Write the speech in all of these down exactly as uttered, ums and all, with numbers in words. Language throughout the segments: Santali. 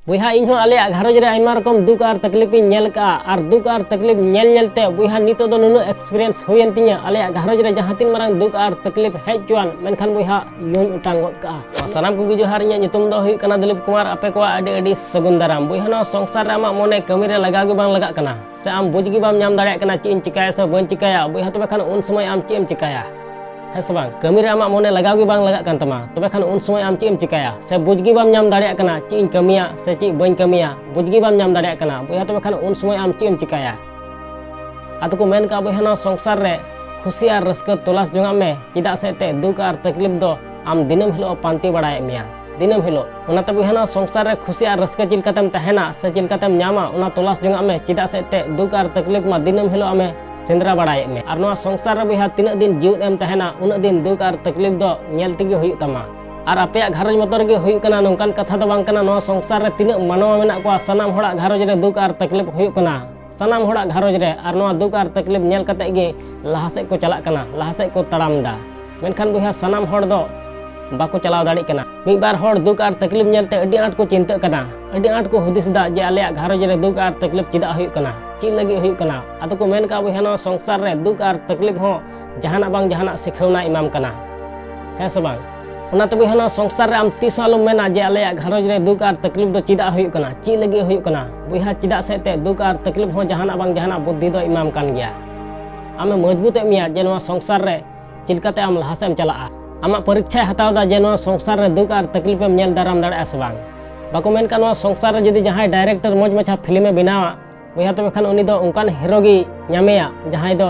ᱵᱚᱭᱦᱟ, ᱤᱧ ᱦᱚᱸ ᱟᱞᱮᱭᱟᱜ ᱜᱷᱟᱨᱚᱸᱡᱽ ᱨᱮ ᱟᱭᱢᱟ ᱨᱚᱠᱚᱢ ᱫᱩᱠ ᱟᱨ ᱛᱟᱠᱞᱤᱯ ᱤᱧ ᱧᱮᱞ ᱠᱟᱜᱼᱟ, ᱟᱨ ᱫᱩᱠ ᱟᱨ ᱛᱟᱠᱞᱤᱯ ᱧᱮᱞ ᱧᱮᱞ ᱛᱮ ᱵᱚᱭᱦᱟ, ᱱᱤᱛᱚᱜ ᱫᱚ ᱱᱩᱱᱟᱹᱜ experience ᱦᱩᱭᱮᱱ ᱛᱤᱧᱟ᱾ ᱟᱞᱮᱭᱟᱜ ᱜᱷᱟᱨᱚᱸᱡᱽ ᱨᱮ ᱡᱟᱦᱟᱸ ᱛᱤᱱ ᱢᱟᱨᱟᱝ ᱫᱩᱠ ᱟᱨ ᱛᱟᱠᱞᱤᱯ ᱦᱮᱡ ᱦᱚᱪᱚᱣᱟᱱ, ᱢᱮᱱᱠᱷᱟᱱ ᱵᱚᱭᱦᱟ, ᱤᱧ ᱦᱚᱸᱧ ᱚᱴᱟᱝ ᱜᱚᱫ ᱠᱟᱜᱼᱟ᱾ ᱥᱟᱱᱟᱢ ᱠᱚᱜᱮ ᱡᱚᱦᱟᱨ, ᱤᱧᱟᱹᱜ ᱧᱩᱛᱩᱢ ᱫᱚ ᱦᱩᱭᱩᱜ ᱠᱟᱱᱟ ᱫᱤᱞᱤᱯ ᱠᱩᱢᱟᱨ᱾ ᱟᱯᱮ ᱠᱚᱣᱟᱜ ᱟᱹᱰᱤ ᱟᱹᱰᱤ ᱥᱟᱹᱜᱩᱱ ᱫᱟᱨᱟᱢ᱾ ᱵᱚᱭᱦᱟ, ᱱᱚᱣᱟ ᱥᱚᱝᱥᱟᱨ ᱨᱮ ᱟᱢᱟᱜ ᱢᱚᱱᱮ ᱠᱟᱹᱢᱤ ᱨᱮ ᱞᱟᱜᱟᱣ ᱜᱮ ᱵᱟᱝ ᱞᱟᱜᱟᱜ ᱠᱟᱱᱟ, ᱥᱮ ᱟᱢ ᱵᱩᱡᱽ ᱜᱮ ᱵᱟᱢ ᱧᱟᱢ ᱫᱟᱲᱮᱭᱟᱜ ᱠᱟᱱᱟ ᱪᱮᱫ ᱤᱧ ᱪᱤᱠᱟᱹᱭᱟ ᱥᱮ ᱵᱟᱹᱧ ᱪᱤᱠᱟᱹᱭᱟ, ᱵᱚᱭᱦᱟ, ᱛᱚᱵᱮ ᱠᱷᱟᱱ ᱩᱱ ᱥᱚᱢᱚᱭ ᱟᱢ ᱪᱮᱫ ᱮᱢ ᱪᱤᱠᱟᱹᱭᱟ? ᱦᱮᱸ ᱥᱮ ᱵᱟᱝ? ᱠᱟᱹᱢᱤ ᱨᱮ ᱟᱢᱟᱜ ᱢᱚᱱᱮ ᱞᱟᱜᱟᱣ ᱜᱮ ᱵᱟᱝ ᱞᱟᱜᱟᱜ ᱠᱟᱱ ᱛᱟᱢᱟ, ᱛᱚᱵᱮ ᱠᱷᱟᱱ ᱩᱱ ᱥᱚᱢᱚᱭ ᱟᱢ ᱪᱮᱫ ᱮᱢ ᱪᱤᱠᱟᱹᱭᱟ? ᱥᱮ ᱵᱩᱡᱽ ᱜᱮ ᱵᱟᱢ ᱧᱟᱢ ᱫᱟᱲᱮᱭᱟᱜ ᱠᱟᱱᱟ ᱪᱮᱫ ᱤᱧ ᱠᱟᱹᱢᱤᱭᱟ ᱥᱮ ᱪᱮᱫ ᱵᱟᱹᱧ ᱠᱟᱹᱢᱤᱭᱟ, ᱵᱩᱡᱽ ᱜᱮ ᱵᱟᱢ ᱧᱟᱢ ᱫᱟᱲᱮᱭᱟᱜ ᱠᱟᱱᱟ, ᱵᱚᱭᱦᱟ, ᱛᱚᱵᱮ ᱠᱷᱟᱱ ᱩᱱ ᱥᱚᱢᱚᱭ ᱟᱢ ᱪᱮᱫ ᱮᱢ ᱪᱤᱠᱟᱹᱭᱟ? ᱟᱫᱚ ᱠᱚ ᱢᱮᱱ ᱠᱟᱜᱼᱟ, ᱵᱚᱭᱦᱟ, ᱱᱚᱣᱟ ᱥᱚᱝᱥᱟᱨ ᱨᱮ ᱠᱷᱩᱥᱤ ᱟᱨ ᱨᱟᱹᱥᱠᱟᱹ ᱛᱚᱞᱟᱥ ᱡᱚᱝᱟᱜ ᱢᱮ, ᱪᱮᱫᱟᱜ ᱥᱮ ᱮᱱᱛᱮᱫ ᱫᱩᱠ ᱟᱨ ᱛᱟᱠᱞᱤᱯ ᱫᱚ ᱟᱢ ᱫᱤᱱᱟᱹᱢ ᱦᱤᱞᱳᱜ ᱯᱟᱱᱛᱮ ᱵᱟᱲᱟᱭᱮᱫ ᱢᱮᱭᱟ, ᱫᱤᱱᱟᱹᱢ ᱦᱤᱞᱳᱜ᱾ ᱚᱱᱟᱛᱮ ᱵᱚᱭᱦᱟ, ᱱᱚᱣᱟ ᱥᱚᱝᱥᱟᱨ ᱨᱮ ᱠᱷᱩᱥᱤ ᱟᱨ ᱨᱟᱹᱥᱠᱟᱹ ᱪᱮᱫ ᱞᱮᱠᱟᱛᱮᱢ ᱛᱟᱦᱮᱱᱟ ᱥᱮ ᱪᱮᱫ ᱞᱮᱠᱟᱛᱮᱢ ᱧᱟᱢᱟ, ᱚᱱᱟ ᱛᱚᱞᱟᱥ ᱡᱚᱝᱟᱜ ᱢᱮ, ᱪᱮᱫᱟᱜ ᱥᱮ ᱮᱱᱛᱮᱫ ᱫᱩᱠ ᱟᱨ ᱛᱟᱠᱞᱤᱯ ᱢᱟ ᱫᱤᱱᱟᱹᱢ ᱦᱤᱞᱳᱜ ᱟᱢᱮ ᱥᱮᱸᱫᱽᱨᱟ ᱵᱟᱲᱟᱭᱮᱫ ᱢᱮ᱾ ᱟᱨ ᱱᱚᱣᱟ ᱥᱚᱝᱥᱟᱨ ᱨᱮ ᱵᱚᱭᱦᱟ, ᱛᱤᱱᱟᱹᱜ ᱫᱤᱱ ᱡᱤᱣᱮᱫ ᱮᱢ ᱛᱟᱦᱮᱱᱟ, ᱩᱱᱟᱹᱜ ᱫᱤᱱ ᱫᱩᱠ ᱟᱨ ᱛᱟᱠᱞᱤᱯ ᱫᱚ ᱧᱮᱞ ᱛᱮᱜᱮ ᱦᱩᱭᱩᱜ ᱛᱟᱢᱟ᱾ ᱟᱨ ᱟᱯᱮᱭᱟᱜ ᱜᱷᱟᱨᱚᱸᱡᱽ ᱢᱚᱛᱚ ᱨᱮᱜᱮ ᱦᱩᱭᱩᱜ ᱠᱟᱱᱟ, ᱱᱚᱝᱠᱟᱱ ᱠᱟᱛᱷᱟ ᱫᱚ ᱵᱟᱝ ᱠᱟᱱᱟ᱾ ᱱᱚᱣᱟ ᱥᱚᱝᱥᱟᱨ ᱨᱮ ᱛᱤᱱᱟᱹᱜ ᱢᱟᱱᱣᱟ ᱢᱮᱱᱟᱜ ᱠᱚᱣᱟ, ᱥᱟᱱᱟᱢ ᱦᱚᱲᱟᱜ ᱜᱷᱟᱨᱚᱸᱡᱽ ᱨᱮ ᱫᱩᱠ ᱟᱨ ᱛᱟᱠᱞᱤᱯ ᱦᱩᱭᱩᱜ ᱠᱟᱱᱟ, ᱥᱟᱱᱟᱢ ᱦᱚᱲᱟᱜ ᱜᱷᱟᱨᱚᱸᱡᱽ ᱨᱮ᱾ ᱟᱨ ᱱᱚᱣᱟ ᱫᱩᱠ ᱟᱨ ᱛᱟᱠᱞᱤᱯ ᱧᱮᱞ ᱠᱟᱛᱮ ᱜᱮ ᱞᱟᱦᱟ ᱥᱮᱫ ᱠᱚ ᱪᱟᱞᱟᱜ ᱠᱟᱱᱟ, ᱞᱟᱦᱟ ᱥᱮᱫ ᱠᱚ ᱛᱟᱲᱟᱢ ᱮᱫᱟ᱾ ᱢᱮᱱᱠᱷᱟᱱ ᱵᱚᱭᱦᱟ, ᱥᱟᱱᱟᱢ ᱦᱚᱲ ᱫᱚ ᱵᱟᱠᱚ ᱪᱟᱞᱟᱣ ᱫᱟᱲᱮᱭᱟᱜ ᱠᱟᱱᱟ᱾ ᱢᱤᱫ ᱵᱟᱨ ᱦᱚᱲ ᱫᱩᱠ ᱟᱨ ᱛᱟᱠᱞᱤᱯ ᱧᱮᱞᱛᱮ ᱟᱹᱰᱤ ᱟᱸᱴ ᱠᱚ ᱪᱤᱱᱛᱟᱹᱜ ᱠᱟᱱᱟ, ᱟᱹᱰᱤ ᱟᱸᱴ ᱠᱚ ᱦᱩᱫᱤᱥ ᱮᱫᱟ ᱡᱮ ᱟᱞᱮᱭᱟᱜ ᱜᱷᱟᱨᱚᱸᱡᱽ ᱨᱮ ᱫᱩᱠ ᱟᱨ ᱛᱟᱠᱞᱤᱯ ᱪᱮᱫᱟᱜ ᱦᱩᱭᱩᱜ ᱠᱟᱱᱟ, ᱪᱮᱫ ᱞᱟᱹᱜᱤᱫ ᱦᱩᱭᱩᱜ ᱠᱟᱱᱟ᱾ ᱟᱫᱚ ᱠᱚ ᱢᱮᱱ ᱠᱟᱜᱼᱟ, ᱵᱚᱭᱦᱟ, ᱱᱚᱣᱟ ᱥᱚᱝᱥᱟᱨ ᱨᱮ ᱫᱩᱠ ᱟᱨ ᱛᱟᱠᱞᱤᱯ ᱦᱚᱸ ᱡᱟᱦᱟᱱᱟᱜ ᱵᱟᱝ ᱡᱟᱦᱟᱱᱟᱜ ᱥᱤᱠᱷᱟᱹᱣᱱᱟ ᱮᱢᱟᱢ ᱠᱟᱱᱟ, ᱦᱮᱸ ᱥᱮ ᱵᱟᱝ? ᱚᱱᱟᱛᱮ ᱵᱚᱭᱦᱟ, ᱱᱚᱣᱟ ᱥᱚᱝᱥᱟᱨ ᱨᱮ ᱟᱢ ᱛᱤᱥ ᱦᱚᱸ ᱟᱞᱚᱢ ᱢᱮᱱᱟ ᱡᱮ ᱟᱞᱮᱭᱟᱜ ᱜᱷᱟᱨᱚᱸᱡᱽ ᱨᱮ ᱫᱩᱠ ᱟᱨ ᱛᱟᱠᱞᱤᱯ ᱫᱚ ᱪᱮᱫᱟᱜ ᱦᱩᱭᱩᱜ ᱠᱟᱱᱟ, ᱪᱮᱫ ᱞᱟᱹᱜᱤᱫ ᱦᱩᱭᱩᱜ ᱠᱟᱱᱟ᱾ ᱵᱚᱭᱦᱟ, ᱪᱮᱫᱟᱜ ᱥᱮ ᱮᱱᱛᱮᱫ ᱫᱩᱠ ᱟᱨ ᱛᱟᱠᱞᱤᱯ ᱦᱚᱸ ᱡᱟᱦᱟᱱᱟᱜ ᱵᱟᱝ ᱡᱟᱦᱟᱱᱟᱜ ᱵᱩᱫᱽᱫᱷᱤ ᱫᱚ ᱮᱢᱟᱢ ᱠᱟᱱ ᱜᱮᱭᱟ᱾ ᱟᱢᱮ ᱢᱚᱡᱽᱵᱩᱛ ᱮᱫ ᱢᱮᱭᱟ ᱡᱮ ᱱᱚᱣᱟ ᱥᱚᱝᱥᱟᱨ ᱨᱮ ᱪᱮᱫ ᱞᱮᱠᱟᱛᱮ ᱟᱢ ᱞᱟᱦᱟ ᱥᱮᱫ ᱮᱢ ᱪᱟᱞᱟᱜᱼᱟ᱾ ᱟᱢᱟᱜ ᱯᱚᱨᱤᱠᱠᱷᱟᱭ ᱦᱟᱛᱟᱣ ᱮᱫᱟ ᱡᱮ ᱱᱚᱣᱟ ᱥᱚᱝᱥᱟᱨ ᱨᱮ ᱫᱩᱠ ᱟᱨ ᱛᱟᱠᱞᱤᱯ ᱮᱢ ᱧᱮᱞ ᱫᱟᱨᱟᱢ ᱫᱟᱲᱮᱭᱟᱜᱼᱟ ᱥᱮ ᱵᱟᱝ᱾ ᱵᱟᱠᱚ ᱢᱮᱱ ᱠᱟᱜ, ᱱᱚᱣᱟ ᱥᱚᱝᱥᱟᱨ ᱨᱮ ᱡᱩᱫᱤ ᱡᱟᱦᱟᱸᱭ ᱰᱟᱭᱨᱮᱠᱴᱚᱨ ᱢᱚᱡᱽ ᱢᱟᱪᱷᱟ ᱯᱷᱤᱞᱢ ᱮ ᱵᱮᱱᱟᱣᱟ, ᱵᱚᱭᱦᱟ, ᱛᱚᱵᱮ ᱠᱷᱟᱱ ᱩᱱᱤ ᱫᱚ ᱚᱱᱠᱟᱱ ᱦᱤᱨᱳ ᱜᱮ ᱧᱟᱢᱮᱭᱟ ᱡᱟᱦᱟᱸᱭ ᱫᱚ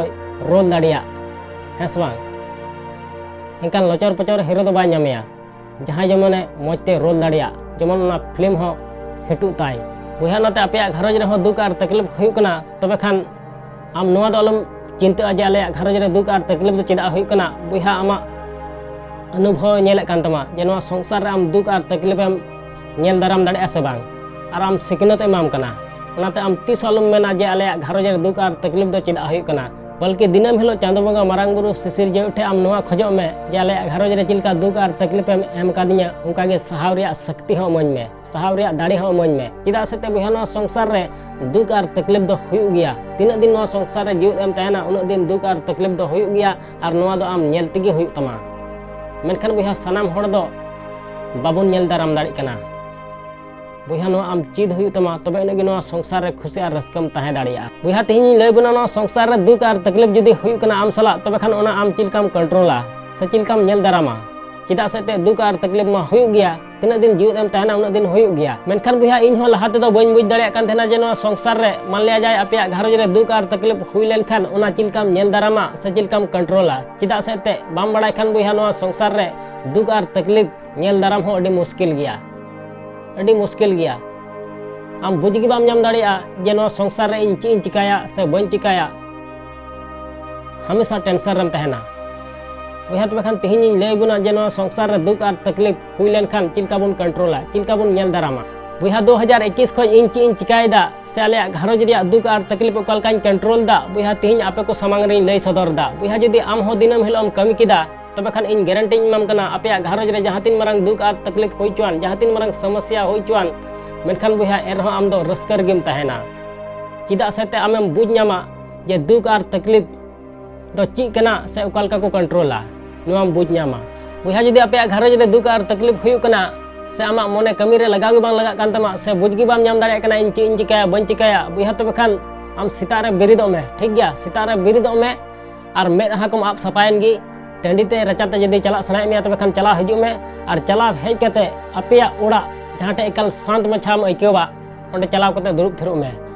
ᱨᱳᱞ ᱫᱟᱲᱮᱭᱟᱜ, ᱦᱮᱸ ᱥᱮ ᱵᱟᱝ? ᱮᱱᱠᱷᱟᱱ ᱞᱚᱪᱚᱨ ᱯᱚᱪᱚᱨ ᱦᱤᱨᱳ ᱫᱚ ᱵᱟᱭ ᱧᱟᱢᱮᱭᱟ, ᱡᱟᱦᱟᱸᱭ ᱡᱮᱢᱚᱱᱮ ᱢᱚᱡᱽ ᱛᱮ ᱨᱳᱞ ᱫᱟᱲᱮᱭᱟᱜ, ᱡᱮᱢᱚᱱ ᱚᱱᱟ ᱯᱷᱤᱞᱢ ᱦᱚᱸ ᱦᱤᱴᱚᱜ ᱛᱟᱭ᱾ ᱵᱚᱭᱦᱟ, ᱚᱱᱟᱛᱮ ᱟᱯᱮᱭᱟᱜ ᱜᱷᱟᱨᱚᱸᱡᱽ ᱨᱮᱦᱚᱸ ᱫᱩᱠ ᱟᱨ ᱛᱟᱠᱞᱤᱯ ᱦᱩᱭᱩᱜ ᱠᱟᱱᱟ, ᱛᱚᱵᱮ ᱠᱷᱟᱱ ᱟᱢ ᱱᱚᱣᱟ ᱫᱚ ᱟᱞᱚᱢ ᱪᱤᱱᱛᱟᱹᱜᱼᱟ ᱡᱮ ᱟᱞᱮᱭᱟᱜ ᱜᱷᱟᱨᱚᱸᱡᱽ ᱨᱮ ᱫᱩᱠ ᱟᱨ ᱛᱟᱠᱞᱤᱯ ᱫᱚ ᱪᱮᱫᱟᱜ ᱦᱩᱭᱩᱜ ᱠᱟᱱᱟ᱾ ᱵᱚᱭᱦᱟ, ᱟᱢᱟᱜ ᱚᱱᱩᱵᱷᱚᱵ ᱧᱮᱞᱮᱫ ᱠᱟᱱ ᱛᱟᱢᱟ ᱡᱮ ᱱᱚᱣᱟ ᱥᱚᱝᱥᱟᱨ ᱨᱮ ᱟᱢ ᱫᱩᱠ ᱟᱨ ᱛᱟᱠᱞᱤᱯ ᱮᱢ ᱧᱮᱞ ᱫᱟᱨᱟᱢ ᱫᱟᱲᱮᱭᱟᱜᱼᱟ ᱥᱮ ᱵᱟᱝ, ᱟᱨ ᱟᱢ ᱥᱤᱠᱷᱱᱟᱹᱛ ᱮᱢᱟᱢ ᱠᱟᱱᱟ᱾ ᱚᱱᱟᱛᱮ ᱟᱢ ᱛᱤᱥ ᱦᱚᱸ ᱟᱞᱚᱢ ᱢᱮᱱᱟ ᱡᱮ ᱟᱞᱮᱭᱟᱜ ᱜᱷᱟᱨᱚᱸᱡᱽ ᱨᱮ ᱫᱩᱠ ᱟᱨ ᱛᱟᱠᱞᱤᱯ ᱫᱚ ᱪᱮᱫᱟᱜ ᱦᱩᱭᱩᱜ ᱠᱟᱱᱟ᱾ ᱵᱚᱞᱠᱤ ᱫᱤᱱᱟᱹᱢ ᱦᱤᱞᱳᱜ ᱪᱟᱸᱫᱳ ᱵᱚᱸᱜᱟ ᱢᱟᱨᱟᱝ ᱵᱩᱨᱩ ᱥᱤᱥᱤᱨ ᱡᱟᱹᱣᱤ ᱴᱷᱮᱱ ᱟᱢ ᱱᱚᱣᱟ ᱠᱷᱚᱡᱚᱜ ᱢᱮ ᱡᱮ ᱟᱞᱮᱭᱟᱜ ᱜᱷᱟᱨᱚᱸᱡᱽ ᱨᱮ ᱪᱮᱫ ᱞᱮᱠᱟ ᱫᱩᱠ ᱟᱨ ᱛᱟᱠᱞᱤᱯ ᱮᱢ ᱮᱢ ᱠᱟᱫᱤᱧᱟ, ᱚᱱᱠᱟ ᱜᱮ ᱥᱟᱦᱟᱣ ᱨᱮᱭᱟᱜ ᱥᱚᱠᱛᱤ ᱦᱚᱸ ᱤᱢᱟᱹᱧ ᱢᱮ, ᱥᱟᱦᱟᱣ ᱨᱮᱭᱟᱜ ᱫᱟᱲᱮ ᱦᱚᱸ ᱤᱢᱟᱹᱧ ᱢᱮ᱾ ᱪᱮᱫᱟᱜ ᱥᱮ ᱛᱮ ᱵᱚᱭᱦᱟ, ᱱᱚᱣᱟ ᱥᱚᱝᱥᱟᱨ ᱨᱮ ᱫᱩᱠ ᱟᱨ ᱛᱟᱠᱞᱤᱯ ᱫᱚ ᱦᱩᱭᱩᱜ ᱜᱮᱭᱟ᱾ ᱛᱤᱱᱟᱹᱜ ᱫᱤᱱ ᱱᱚᱣᱟ ᱥᱚᱝᱥᱟᱨ ᱨᱮ ᱡᱤᱣᱮᱫ ᱮᱢ ᱛᱟᱦᱮᱱᱟ, ᱩᱱᱟᱹᱜ ᱫᱤᱱ ᱫᱩᱠ ᱟᱨ ᱛᱟᱠᱞᱤᱯ ᱫᱚ ᱦᱩᱭᱩᱜ ᱜᱮᱭᱟ, ᱟᱨ ᱱᱚᱣᱟ ᱫᱚ ᱟᱢ ᱧᱮᱞ ᱛᱮᱜᱮ ᱦᱩᱭᱩᱜ ᱛᱟᱢᱟ᱾ ᱢᱮᱱᱠᱷᱟᱱ ᱵᱚᱭᱦᱟ, ᱥᱟᱱᱟᱢ ᱦᱚᱲ ᱫᱚ ᱵᱟᱵᱚᱱ ᱧᱮᱞ ᱫᱟᱨᱟᱢ ᱫᱟᱲᱮᱭᱟᱜ ᱠᱟᱱᱟ᱾ ᱵᱚᱭᱦᱟ, ᱱᱚᱣᱟ ᱟᱢ ᱪᱮᱫ ᱦᱩᱭᱩᱜ ᱛᱟᱢᱟ, ᱛᱚᱵᱮ ᱟᱹᱱᱤᱡ ᱜᱮ ᱱᱚᱣᱟ ᱥᱚᱝᱥᱟᱨ ᱨᱮ ᱠᱷᱩᱥᱤ ᱟᱨ ᱨᱟᱹᱥᱠᱟᱹᱢ ᱛᱟᱦᱮᱸ ᱫᱟᱲᱮᱭᱟᱜᱼᱟ᱾ ᱵᱚᱭᱦᱟ, ᱛᱮᱦᱮᱧ ᱤᱧ ᱞᱟᱹᱭ ᱵᱚᱱᱟ, ᱱᱚᱣᱟ ᱥᱚᱝᱥᱟᱨ ᱨᱮ ᱫᱩᱠ ᱟᱨ ᱛᱟᱠᱞᱤᱯ ᱡᱩᱫᱤ ᱦᱩᱭᱩᱜ ᱠᱟᱱᱟ ᱟᱢ ᱥᱟᱞᱟᱜ, ᱛᱚᱵᱮ ᱠᱷᱟᱱ ᱚᱱᱟ ᱟᱢ ᱪᱮᱫ ᱞᱮᱠᱟᱢ ᱠᱚᱱᱴᱨᱳᱞᱟ ᱥᱮ ᱪᱮᱫ ᱞᱮᱠᱟᱢ ᱧᱮᱞ ᱫᱟᱨᱟᱢᱟ? ᱪᱮᱫᱟᱜ ᱥᱮ ᱛᱮ ᱫᱩᱠ ᱟᱨ ᱛᱟᱠᱞᱤᱯ ᱢᱟ ᱦᱩᱭᱩᱜ ᱜᱮᱭᱟ, ᱛᱤᱱᱟᱹᱜ ᱫᱤᱱ ᱡᱤᱣᱮᱫ ᱮᱢ ᱛᱟᱦᱮᱱᱟ ᱩᱱᱟᱹᱜ ᱫᱤᱱ ᱦᱩᱭᱩᱜ ᱜᱮᱭᱟ᱾ ᱢᱮᱱᱠᱷᱟᱱ ᱵᱚᱭᱦᱟ, ᱤᱧ ᱦᱚᱸ ᱞᱟᱦᱟ ᱛᱮᱫᱚ ᱵᱟᱹᱧ ᱵᱩᱡᱽ ᱫᱟᱲᱮᱭᱟᱜ ᱠᱟᱱ ᱛᱟᱦᱮᱱᱟ ᱡᱮ ᱱᱚᱣᱟ ᱥᱚᱝᱥᱟᱨ ᱨᱮ ᱢᱟᱱ ᱞᱤᱭᱟ ᱡᱟᱭ ᱟᱯᱮᱭᱟᱜ ᱜᱷᱟᱨᱚᱸᱡᱽ ᱨᱮ ᱫᱩᱠ ᱟᱨ ᱛᱟᱠᱞᱤᱯ ᱦᱩᱭ ᱞᱮᱱᱠᱷᱟᱱ ᱚᱱᱟ ᱪᱮᱫ ᱞᱮᱠᱟᱢ ᱧᱮᱞ ᱫᱟᱨᱟᱢᱟ ᱥᱮ ᱪᱮᱫ ᱞᱮᱠᱟᱢ ᱠᱚᱱᱴᱨᱳᱞᱟ᱾ ᱪᱮᱫᱟᱜ ᱥᱮ ᱛᱮ ᱵᱟᱢ ᱵᱟᱲᱟᱭ ᱠᱷᱟᱱ ᱵᱚᱭᱦᱟ, ᱱᱚᱣᱟ ᱥᱚᱝᱥᱟᱨ ᱨᱮ ᱫᱩᱠ ᱟᱨ ᱛᱟᱠᱞᱤᱯ ᱧᱮᱞ ᱫᱟᱨᱟᱢ ᱦᱚᱸ ᱟᱹᱰᱤ ᱢᱩᱥᱠᱤᱞ ᱜᱮᱭᱟ, ᱟᱹᱰᱤ ᱢᱩᱥᱠᱤᱞ ᱜᱮᱭᱟ᱾ ᱟᱢ ᱵᱩᱡᱽ ᱜᱮ ᱵᱟᱢ ᱧᱟᱢ ᱫᱟᱲᱮᱭᱟᱜᱼᱟ ᱡᱮ ᱱᱚᱣᱟ ᱥᱚᱝᱥᱟᱨ ᱨᱮ ᱤᱧ ᱪᱮᱫ ᱤᱧ ᱪᱤᱠᱟᱹᱭᱟ ᱥᱮ ᱵᱟᱹᱧ ᱪᱤᱠᱟᱹᱭᱟ᱾ ᱦᱟᱢᱮᱥᱟ ᱴᱮᱱᱥᱚᱱ ᱨᱮᱢ ᱛᱟᱦᱮᱱᱟ᱾ ᱵᱚᱭᱦᱟ, ᱛᱚᱵᱮ ᱠᱷᱟᱱ ᱛᱮᱦᱮᱧ ᱤᱧ ᱞᱟᱹᱭ ᱟᱵᱚᱱᱟ ᱡᱮ ᱱᱚᱣᱟ ᱥᱚᱝᱥᱟᱨ ᱨᱮ ᱫᱩᱠ ᱟᱨ ᱛᱟᱠᱞᱤᱯ ᱦᱩᱭ ᱞᱮᱱᱠᱷᱟᱱ ᱪᱮᱫ ᱞᱮᱠᱟ ᱵᱚᱱ ᱠᱚᱱᱴᱨᱳᱞᱟ, ᱪᱮᱫ ᱞᱮᱠᱟ ᱵᱚᱱ ᱧᱮᱞ ᱫᱟᱨᱟᱢᱟ᱾ ᱵᱚᱭᱦᱟ, ᱫᱩ ᱦᱟᱡᱟᱨ ᱮᱠᱩᱥ ᱠᱷᱚᱱ ᱤᱧ ᱪᱮᱫ ᱤᱧ ᱪᱤᱠᱟᱹᱭᱮᱫᱟ ᱥᱮ ᱟᱞᱮᱭᱟᱜ ᱜᱷᱟᱨᱚᱸᱡᱽ ᱨᱮᱭᱟᱜ ᱫᱩᱠ ᱟᱨ ᱛᱟᱠᱞᱤᱯ ᱚᱠᱟ ᱞᱮᱠᱟᱧ ᱠᱚᱱᱴᱨᱳᱞ ᱮᱫᱟ, ᱵᱚᱭᱦᱟ, ᱛᱮᱦᱮᱧ ᱟᱯᱮ ᱠᱚ ᱥᱟᱢᱟᱝ ᱨᱤᱧ ᱞᱟᱹᱭ ᱥᱚᱫᱚᱨ ᱮᱫᱟ᱾ ᱵᱚᱭᱦᱟ, ᱡᱩᱫᱤ ᱟᱢ ᱦᱚᱸ ᱫᱤᱱᱟᱹᱢ ᱦᱤᱞᱳᱜ ᱮᱢ ᱠᱟᱹᱢᱤ ᱠᱮᱫᱟ, ᱛᱚᱵᱮ ᱠᱷᱟᱱ ᱤᱧ ᱜᱮᱨᱮᱱᱴᱤᱧ ᱮᱢᱟᱢ ᱠᱟᱱᱟ, ᱟᱯᱮᱭᱟᱜ ᱜᱷᱟᱨᱚᱸᱡᱽ ᱨᱮ ᱡᱟᱦᱟᱸ ᱛᱤᱱ ᱢᱟᱨᱟᱝ ᱫᱩᱠ ᱟᱨ ᱛᱟᱠᱞᱤᱯ ᱦᱩᱭ ᱦᱚᱪᱚᱣᱟᱱ, ᱡᱟᱦᱟᱸ ᱛᱤᱱ ᱢᱟᱨᱟᱝ ᱥᱚᱢᱚᱥᱥᱟ ᱦᱩᱭ ᱦᱚᱪᱚᱣᱟᱱ, ᱢᱮᱱᱠᱷᱟᱱ ᱵᱚᱭᱦᱟ, ᱮᱱ ᱨᱮᱦᱚᱸ ᱟᱢ ᱫᱚ ᱨᱟᱹᱥᱠᱟᱹ ᱨᱮᱜᱮᱢ ᱛᱟᱦᱮᱱᱟ᱾ ᱪᱮᱫᱟᱜ ᱥᱮ ᱛᱮ ᱟᱢᱮᱢ ᱵᱩᱡᱽ ᱧᱟᱢᱟ ᱡᱮ ᱫᱩᱠ ᱟᱨ ᱛᱟᱠᱞᱤᱯ ᱫᱚ ᱪᱮᱫ ᱠᱟᱱᱟ ᱥᱮ ᱚᱠᱟ ᱞᱮᱠᱟ ᱠᱚ ᱠᱚᱱᱴᱨᱳᱞᱟ, ᱱᱚᱣᱟᱢ ᱵᱩᱡᱽ ᱧᱟᱢᱟ᱾ ᱵᱚᱭᱦᱟ, ᱡᱩᱫᱤ ᱟᱯᱮᱭᱟᱜ ᱜᱷᱟᱨᱚᱸᱡᱽ ᱨᱮ ᱫᱩᱠ ᱟᱨ ᱛᱟᱠᱞᱤᱯ ᱦᱩᱭᱩᱜ ᱠᱟᱱᱟ ᱥᱮ ᱟᱢᱟᱜ ᱢᱚᱱᱮ ᱠᱟᱹᱢᱤ ᱨᱮ ᱞᱟᱜᱟᱣ ᱜᱮ ᱵᱟᱝ ᱞᱟᱜᱟᱜ ᱠᱟᱱ ᱛᱟᱢᱟ ᱥᱮ ᱵᱩᱡᱽ ᱜᱮ ᱵᱟᱢ ᱧᱟᱢ ᱫᱟᱲᱮᱭᱟᱜ ᱠᱟᱱᱟ ᱤᱧ ᱪᱮᱫ ᱤᱧ ᱪᱤᱠᱟᱹᱭᱟ, ᱵᱟᱹᱧ ᱪᱤᱠᱟᱹᱭᱟ, ᱵᱚᱭᱦᱟ, ᱛᱚᱵᱮ ᱠᱷᱟᱱ ᱟᱢ ᱥᱮᱛᱟᱜ ᱨᱮ ᱵᱮᱨᱮᱫᱚᱜ ᱢᱮ, ᱴᱷᱤᱠ ᱜᱮᱭᱟ? ᱥᱮᱛᱟᱜ ᱨᱮ ᱵᱮᱨᱮᱫᱚᱜ ᱢᱮ ᱟᱨ ᱢᱮᱫᱦᱟ ᱠᱚᱢ ᱟᱵ ᱥᱟᱯᱷᱟᱭᱮᱱ ᱜᱮ᱾ ᱴᱟᱺᱰᱤ ᱛᱮ ᱨᱟᱪᱟ ᱛᱮ ᱡᱩᱫᱤ ᱪᱟᱞᱟᱜ ᱥᱟᱱᱟᱭᱮᱫ ᱢᱮᱭᱟ, ᱛᱚᱵᱮ ᱠᱷᱟᱱ ᱪᱟᱞᱟᱣ ᱦᱤᱡᱩᱜ ᱢᱮ᱾ ᱟᱨ ᱪᱟᱞᱟᱣ ᱦᱮᱡ ᱠᱟᱛᱮ ᱟᱯᱮᱭᱟᱜ ᱚᱲᱟᱜ ᱡᱟᱦᱟᱸ ᱴᱷᱮᱡ ᱮᱠᱟᱞ ᱥᱟᱱᱛ ᱢᱟᱪᱷᱟᱢ ᱟᱹᱭᱠᱟᱹᱣᱟ, ᱚᱸᱰᱮ ᱪᱟᱞᱟᱣ ᱠᱟᱛᱮ ᱫᱩᱲᱩᱵ ᱛᱷᱤᱨᱚᱜ ᱢᱮ᱾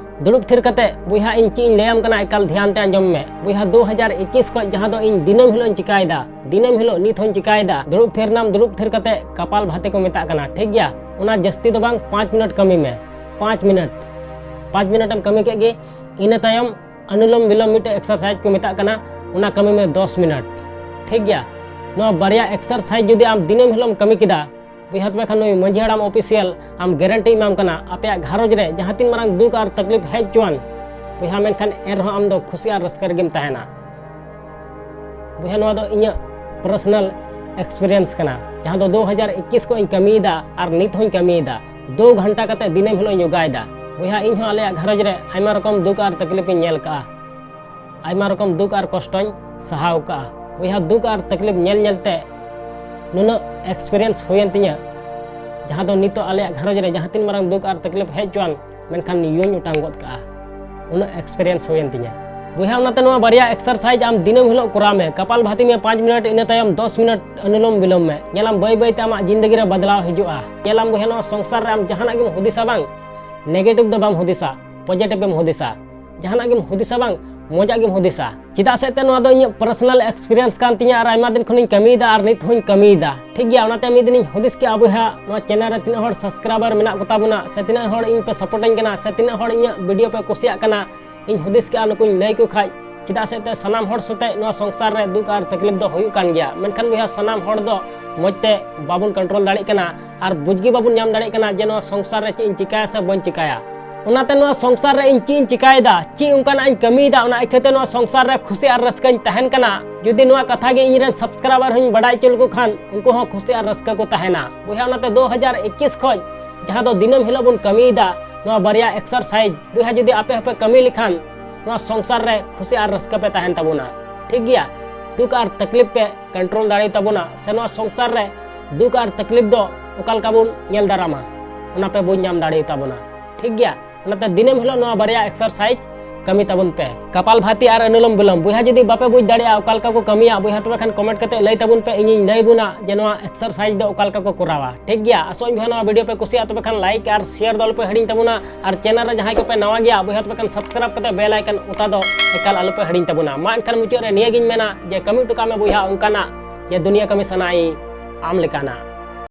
ᱫᱩᱲᱩᱵ ᱛᱷᱤᱨ ᱠᱟᱛᱮ ᱵᱚᱭᱦᱟ, ᱤᱧ ᱪᱮᱫ ᱤᱧ ᱞᱟᱹᱭᱟᱢ ᱠᱟᱱᱟ, ᱮᱠᱟᱞ ᱫᱷᱮᱭᱟᱱ ᱛᱮ ᱟᱸᱡᱚᱢ ᱢᱮ᱾ ᱵᱚᱭᱦᱟ, ᱫᱩ ᱦᱟᱡᱟᱨ ᱮᱠᱩᱥ ᱠᱷᱚᱱ ᱡᱟᱦᱟᱸ ᱫᱚ ᱤᱧ ᱫᱤᱱᱟᱹᱢ ᱦᱤᱞᱳᱜ ᱤᱧ ᱪᱤᱠᱟᱭᱮᱫᱟ, ᱫᱤᱱᱟᱹᱢ ᱦᱤᱞᱳᱜ ᱱᱤᱛ ᱦᱚᱸᱧ ᱪᱤᱠᱟᱭᱮᱫᱟ, ᱫᱩᱲᱩᱵ ᱛᱷᱤᱨ ᱱᱟᱢ, ᱫᱩᱲᱩᱵ ᱛᱷᱤᱨ ᱠᱟᱛᱮ ᱠᱟᱯᱟᱞ ᱵᱷᱟᱛᱤ ᱠᱚ ᱢᱮᱛᱟᱜ ᱠᱟᱱᱟ, ᱴᱷᱤᱠ ᱜᱮᱭᱟ? ᱚᱱᱟ ᱡᱟᱹᱥᱛᱤ ᱫᱚ ᱵᱟᱝ, ᱯᱟᱸᱪ ᱢᱤᱱᱤᱴ ᱠᱟᱹᱢᱤ ᱢᱮ, ᱯᱟᱸᱪ ᱢᱤᱱᱤᱴ᱾ ᱯᱟᱸᱪ ᱢᱤᱱᱤᱴ ᱮᱢ ᱠᱟᱹᱢᱤ ᱠᱮᱫ ᱜᱮ, ᱤᱱᱟᱹ ᱛᱟᱭᱚᱢ ᱚᱱᱩᱞᱳᱢ ᱵᱤᱞᱳᱢ ᱢᱤᱫᱴᱮᱡ ᱮᱠᱥᱟᱨᱥᱟᱭᱤᱡᱽ ᱠᱚ ᱢᱮᱛᱟᱜ ᱠᱟᱱᱟ, ᱚᱱᱟ ᱠᱟᱹᱢᱤ ᱢᱮ ᱫᱚᱥ ᱢᱤᱱᱤᱴ, ᱴᱷᱤᱠ ᱜᱮᱭᱟ? ᱱᱚᱣᱟ ᱵᱟᱨᱭᱟ ᱮᱠᱥᱟᱨᱥᱟᱭᱤᱡᱽ ᱡᱩᱫᱤ ᱟᱢ ᱫᱤᱱᱟᱹᱢ ᱦᱤᱞᱳᱜ ᱮᱢ ᱠᱟᱹᱢᱤ ᱠᱮᱫᱟ, ᱵᱚᱭᱦᱟ, ᱛᱚᱵᱮ ᱠᱷᱟᱱ ᱱᱩᱭ ᱢᱟᱹᱡᱷᱤ ᱦᱟᱲᱟᱢ ᱚᱯᱷᱤᱥᱤᱭᱟᱞ ᱟᱢ ᱜᱮᱨᱮᱱᱴᱤ ᱮᱢᱟᱢ ᱠᱟᱱᱟ, ᱟᱯᱮᱭᱟᱜ ᱜᱷᱟᱨᱚᱸᱡᱽ ᱨᱮ ᱡᱟᱦᱟᱸ ᱛᱤᱱ ᱢᱟᱨᱟᱝ ᱫᱩᱠ ᱟᱨ ᱛᱟᱠᱞᱤᱯ ᱦᱮᱡ ᱦᱚᱪᱚᱣᱟᱱ, ᱵᱚᱭᱦᱟ, ᱢᱮᱱᱠᱷᱟᱱ ᱮᱱ ᱨᱮᱦᱚᱸ ᱟᱢ ᱫᱚ ᱠᱷᱩᱥᱤ ᱟᱨ ᱨᱟᱹᱥᱠᱟᱹ ᱨᱮᱜᱮᱢ ᱛᱟᱦᱮᱱᱟ᱾ ᱵᱚᱭᱦᱟ, ᱱᱚᱣᱟ ᱫᱚ ᱤᱧᱟᱹᱜ personal experience ᱠᱟᱱᱟ, ᱡᱟᱦᱟᱸ ᱫᱚ ᱫᱩ ᱦᱟᱡᱟᱨ ᱤᱠᱤᱥ ᱠᱷᱚᱱ ᱤᱧ ᱠᱟᱹᱢᱤᱭᱮᱫᱟ ᱟᱨ ᱱᱤᱛ ᱦᱚᱸᱧ ᱠᱟᱹᱢᱤᱭᱮᱫᱟ᱾ ᱫᱩ ᱜᱷᱚᱱᱴᱟ ᱠᱟᱛᱮ ᱫᱤᱱᱟᱹᱢ ᱦᱤᱞᱳᱜ ᱤᱧ ᱭᱳᱜᱟᱭᱮᱫᱟ᱾ ᱵᱚᱭᱦᱟ, ᱤᱧ ᱦᱚᱸ ᱟᱞᱮᱭᱟᱜ ᱜᱷᱟᱨᱚᱸᱡᱽ ᱨᱮ ᱟᱭᱢᱟ ᱨᱚᱠᱚᱢ ᱫᱩᱠ ᱟᱨ ᱛᱟᱠᱞᱤᱯ ᱤᱧ ᱧᱮᱞ ᱠᱟᱜᱼᱟ, ᱟᱭᱢᱟ ᱨᱚᱠᱚᱢ ᱫᱩᱠ ᱟᱨ ᱠᱚᱥᱴᱚᱧ ᱥᱟᱦᱟᱣ ᱠᱟᱜᱼᱟ᱾ ᱵᱚᱭᱦᱟ, ᱫᱩᱠ ᱟᱨ ᱛᱟᱠᱞᱤᱯ ᱧᱮᱞ ᱧᱮᱞ ᱛᱮ ᱱᱩᱱᱟᱹᱜ experience ᱦᱩᱭᱮᱱ ᱛᱤᱧᱟᱹ, ᱡᱟᱦᱟᱸ ᱫᱚ ᱱᱤᱛᱚᱜ ᱟᱞᱮᱭᱟᱜ ᱜᱷᱟᱨᱚᱸᱡᱽ ᱨᱮ ᱡᱟᱦᱟᱸ ᱛᱤᱱ ᱢᱟᱨᱟᱝ ᱫᱩᱠ ᱟᱨ ᱛᱟᱠᱞᱤᱯ ᱦᱮᱡ ᱦᱚᱪᱚᱣᱟᱱ, ᱢᱮᱱᱠᱷᱟᱱ ᱭᱩᱧ ᱚᱴᱟᱝ ᱜᱚᱫ ᱠᱟᱜᱼᱟ᱾ ᱩᱱᱟᱹᱜ experience ᱦᱩᱭᱮᱱ ᱛᱤᱧᱟᱹ᱾ ᱵᱚᱭᱦᱟ, ᱚᱱᱟᱛᱮ ᱱᱚᱣᱟ ᱵᱟᱨᱭᱟ exercise ᱟᱢ ᱫᱤᱱᱟᱹᱢ ᱦᱤᱞᱳᱜ ᱠᱚᱨᱟᱣ ᱢᱮ᱾ ᱠᱟᱯᱟᱞ ᱵᱷᱟᱛᱤ ᱢᱮ ᱯᱟᱸᱪ ᱢᱤᱱᱤᱴ, ᱤᱱᱟᱹ ᱛᱟᱭᱚᱢ ᱫᱚᱥ ᱢᱤᱱᱤᱴ ᱚᱱᱩᱞᱳᱢ ᱵᱤᱞᱳᱢ ᱢᱮ᱾ ᱧᱮᱞᱟᱢ, ᱵᱟᱹᱭ ᱵᱟᱹᱭ ᱛᱮ ᱟᱢᱟᱜ ᱡᱤᱱᱫᱮᱜᱤ ᱨᱮ ᱵᱟᱫᱞᱟᱣ ᱦᱤᱡᱩᱜᱼᱟ᱾ ᱧᱮᱞᱟᱢ ᱵᱚᱭᱦᱟ, ᱱᱚᱣᱟ ᱥᱚᱝᱥᱟᱨ ᱨᱮ ᱟᱢ ᱡᱟᱦᱟᱱᱟᱜ ᱜᱮᱢ ᱦᱩᱫᱤᱥᱟ ᱵᱟᱝ, negative ᱫᱚ ᱵᱟᱢ ᱦᱩᱫᱤᱥᱟ, positive ᱮᱢ ᱦᱩᱫᱤᱥᱟ᱾ ᱡᱟᱦᱟᱱᱟᱜ ᱜᱮᱢ ᱦᱩᱫᱤᱥᱟ ᱵᱟᱝ, ᱢᱚᱡᱟᱜ ᱜᱮᱢ ᱦᱩᱫᱤᱥᱟ᱾ ᱪᱮᱫᱟᱜ ᱥᱮ ᱮᱱᱛᱮ ᱱᱚᱣᱟ ᱫᱚ ᱤᱧᱟᱹᱜ personal experience ᱠᱟᱱ ᱛᱤᱧᱟ ᱟᱨ ᱟᱭᱢᱟ ᱫᱤᱱ ᱠᱷᱚᱱᱤᱧ ᱠᱟᱹᱢᱤᱭᱮᱫᱟ ᱟᱨ ᱱᱤᱛ ᱦᱚᱸᱧ ᱠᱟᱹᱢᱤᱭᱮᱫᱟ᱾ ᱴᱷᱤᱠ ᱜᱮᱭᱟ, ᱚᱱᱟᱛᱮ ᱢᱤᱫ ᱫᱤᱱᱤᱧ ᱦᱩᱫᱤᱥ ᱠᱮᱜᱼᱟ, ᱵᱚᱭᱦᱟ, ᱱᱚᱣᱟ channel ᱨᱮ ᱛᱤᱱᱟᱹᱜ ᱦᱚᱲ subscriber ᱢᱮᱱᱟᱜ ᱠᱚᱛᱟ ᱵᱚᱱᱟ ᱥᱮ ᱛᱤᱱᱟᱹᱜ ᱦᱚᱲ ᱤᱧ ᱯᱮ supportᱟᱹᱧ ᱠᱟᱱᱟ ᱥᱮ ᱛᱤᱱᱟᱹᱜ ᱦᱚᱲ ᱤᱧᱟᱹᱜ video ᱯᱮ ᱠᱩᱥᱤᱭᱟᱜ ᱠᱟᱱᱟ, ᱤᱧ ᱦᱩᱫᱤᱥ ᱠᱮᱜᱼᱟ ᱱᱩᱠᱩᱧ ᱞᱟᱹᱭ ᱟᱠᱚ ᱠᱷᱟᱡ᱾ ᱪᱮᱫᱟᱜ ᱥᱮ ᱮᱱᱛᱮ ᱥᱟᱱᱟᱢ ᱦᱚᱲ ᱥᱟᱛᱮ ᱱᱚᱣᱟ ᱥᱚᱝᱥᱟᱨ ᱨᱮ ᱫᱩᱠ ᱟᱨ ᱛᱟᱠᱞᱤᱯ ᱫᱚ ᱦᱩᱭᱩᱜ ᱠᱟᱱ ᱜᱮᱭᱟ, ᱢᱮᱱᱠᱷᱟᱱ ᱵᱚᱭᱦᱟ, ᱥᱟᱱᱟᱢ ᱦᱚᱲ ᱫᱚ ᱢᱚᱡᱽ ᱛᱮ ᱵᱟᱵᱚᱱ control ᱫᱟᱲᱮᱭᱟᱜ ᱠᱟᱱᱟ ᱟᱨ ᱵᱩᱡᱽ ᱜᱮ ᱵᱟᱵᱚᱱ ᱧᱟᱢ ᱫᱟᱲᱮᱭᱟᱜ ᱠᱟᱱᱟ ᱡᱮ ᱱᱚᱣᱟ ᱥᱚᱝᱥᱟᱨ ᱨᱮ ᱪᱮᱫ ᱤᱧ ᱪᱤᱠᱟᱹᱭᱟ ᱥᱮ ᱵᱟᱹᱧ ᱪᱤᱠᱟᱹᱭᱟ᱾ ᱚᱱᱟᱛᱮ ᱱᱚᱣᱟ ᱥᱚᱝᱥᱟᱨ ᱨᱮ ᱤᱧ ᱪᱮᱫ ᱤᱧ ᱪᱤᱠᱟᱹᱭᱮᱫᱟ, ᱪᱮᱫ ᱚᱱᱠᱟᱱᱟᱜ ᱤᱧ ᱠᱟᱹᱢᱤᱭᱮᱫᱟ, ᱚᱱᱟ ᱤᱠᱷᱟᱹᱛᱮ ᱱᱚᱣᱟ ᱥᱚᱝᱥᱟᱨ ᱨᱮ ᱠᱷᱩᱥᱤ ᱟᱨ ᱨᱟᱹᱥᱠᱟᱹᱧ ᱛᱟᱦᱮᱱ ᱠᱟᱱᱟ᱾ ᱡᱩᱫᱤ ᱱᱚᱣᱟ ᱠᱟᱛᱷᱟ ᱜᱮ ᱤᱧᱨᱮᱱ subscriber ᱦᱚᱸᱧ ᱵᱟᱰᱟᱭ ᱦᱚᱪᱚ ᱞᱮᱠᱚ ᱠᱷᱟᱱ, ᱩᱱᱠᱩ ᱦᱚᱸ ᱠᱷᱩᱥᱤ ᱟᱨ ᱨᱟᱹᱥᱠᱟᱹ ᱠᱚ ᱛᱟᱦᱮᱱᱟ᱾ ᱵᱚᱭᱦᱟ, ᱚᱱᱟᱛᱮ ᱫᱩ ᱦᱟᱡᱟᱨ ᱤᱠᱤᱥ ᱠᱷᱚᱡ ᱡᱟᱦᱟᱸ ᱫᱚ ᱫᱤᱱᱟᱹᱢ ᱦᱤᱞᱳᱜ ᱵᱚᱱ ᱠᱟᱹᱢᱤᱭᱮᱫᱟ, ᱱᱚᱣᱟ ᱵᱟᱨᱭᱟ exercise, ᱵᱚᱭᱦᱟ, ᱡᱩᱫᱤ ᱟᱯᱮ ᱦᱚᱸᱯᱮ ᱠᱟᱹᱢᱤ ᱞᱮᱠᱷᱟᱱ, ᱱᱚᱣᱟ ᱥᱚᱝᱥᱟᱨ ᱨᱮ ᱠᱷᱩᱥᱤ ᱟᱨ ᱨᱟᱹᱥᱠᱟᱹ ᱯᱮ ᱛᱟᱦᱮᱱ ᱛᱟᱵᱚᱱᱟ᱾ ᱴᱷᱤᱠ ᱜᱮᱭᱟ? ᱫᱩᱠ ᱟᱨ ᱛᱟᱠᱞᱤᱯ ᱯᱮ control ᱫᱟᱲᱮ ᱛᱟᱵᱚᱱᱟ, ᱥᱮ ᱱᱚᱣᱟ ᱥᱚᱝᱥᱟᱨ ᱨᱮ ᱫᱩᱠ ᱟᱨ ᱛᱟᱠᱞᱤᱯ ᱫᱚ ᱚᱠᱟ ᱞᱮᱠᱟ ᱵᱚᱱ ᱧᱮᱞ ᱫᱟᱨᱟᱢᱟ, ᱚᱱᱟ ᱯᱮ ᱵᱩᱡᱽ ᱧᱟᱢ ᱫᱟᱲᱮ ᱛᱟᱵᱚᱱᱟ᱾ ᱴᱷᱤᱠ ᱜᱮᱭᱟ? ᱚᱱᱟᱛᱮ ᱫᱤᱱᱟᱹᱢ ᱦᱤᱞᱳᱜ ᱱᱚᱣᱟ ᱵᱟᱨᱭᱟ exercise ᱠᱟᱹᱢᱤ ᱛᱟᱵᱚᱱ ᱯᱮ, ᱠᱟᱯᱟᱞ ᱵᱷᱟᱛᱤ ᱟᱨ ᱚᱱᱩᱞᱳᱢ ᱵᱤᱞᱳᱢ᱾ ᱵᱚᱭᱦᱟ, ᱡᱩᱫᱤ ᱵᱟᱯᱮ ᱵᱩᱡᱽ ᱫᱟᱲᱮᱭᱟᱜᱼᱟ ᱚᱠᱟ ᱞᱮᱠᱟ ᱠᱚ ᱠᱟᱹᱢᱤᱭᱟ, ᱵᱚᱭᱦᱟ, ᱛᱚᱵᱮ ᱠᱷᱟᱱ comment ᱠᱟᱛᱮ ᱞᱟᱹᱭ ᱛᱟᱵᱚᱱ ᱯᱮ, ᱤᱧᱤᱧ ᱞᱟᱹᱭ ᱵᱚᱱᱟ ᱡᱮ ᱱᱚᱣᱟ exercise ᱫᱚ ᱚᱠᱟ ᱞᱮᱠᱟ ᱠᱚ ᱠᱚᱨᱟᱣᱟ᱾ ᱴᱷᱤᱠ ᱜᱮᱭᱟ? ᱟᱥᱚᱜ ᱟᱹᱧ ᱵᱚᱭᱦᱟ, ᱱᱚᱣᱟ video ᱯᱮ ᱠᱩᱥᱤᱭᱟᱜᱼᱟ, ᱛᱚᱵᱮ ᱠᱷᱟᱱ like ᱟᱨ share ᱫᱚ ᱟᱞᱚᱯᱮ ᱦᱤᱲᱤᱧ ᱛᱟᱵᱚᱱᱟ᱾ ᱟᱨ channel ᱨᱮ ᱡᱟᱦᱟᱸᱭ ᱠᱚᱯᱮ ᱱᱟᱣᱟ ᱜᱮᱭᱟ, ᱵᱚᱭᱦᱟ, ᱛᱚᱵᱮ ᱠᱷᱟᱱ subscribe ᱠᱟᱛᱮ bell icon ᱚᱛᱟ ᱫᱚ ᱮᱠᱟᱞ ᱟᱞᱚᱯᱮ ᱦᱤᱲᱤᱧ ᱛᱟᱵᱚᱱᱟ᱾ ᱢᱟ ᱮᱱᱠᱷᱟᱱ ᱢᱩᱪᱟᱹᱫ ᱨᱮ ᱱᱤᱭᱟᱹᱜᱤᱧ ᱢᱮᱱᱟ ᱡᱮ ᱠᱟᱹᱢᱤ ᱦᱚᱴᱚ ᱠᱟᱜ ᱢᱮ ᱵᱚᱭᱦᱟ ᱚᱱᱠᱟᱱᱟᱜ, ᱡᱮ ᱫᱩᱱᱤᱭᱟᱹ ᱠᱟᱹᱢᱤ ᱥᱟᱱᱟᱭ ᱟᱢ ᱞᱮᱠᱟᱱᱟᱜ᱾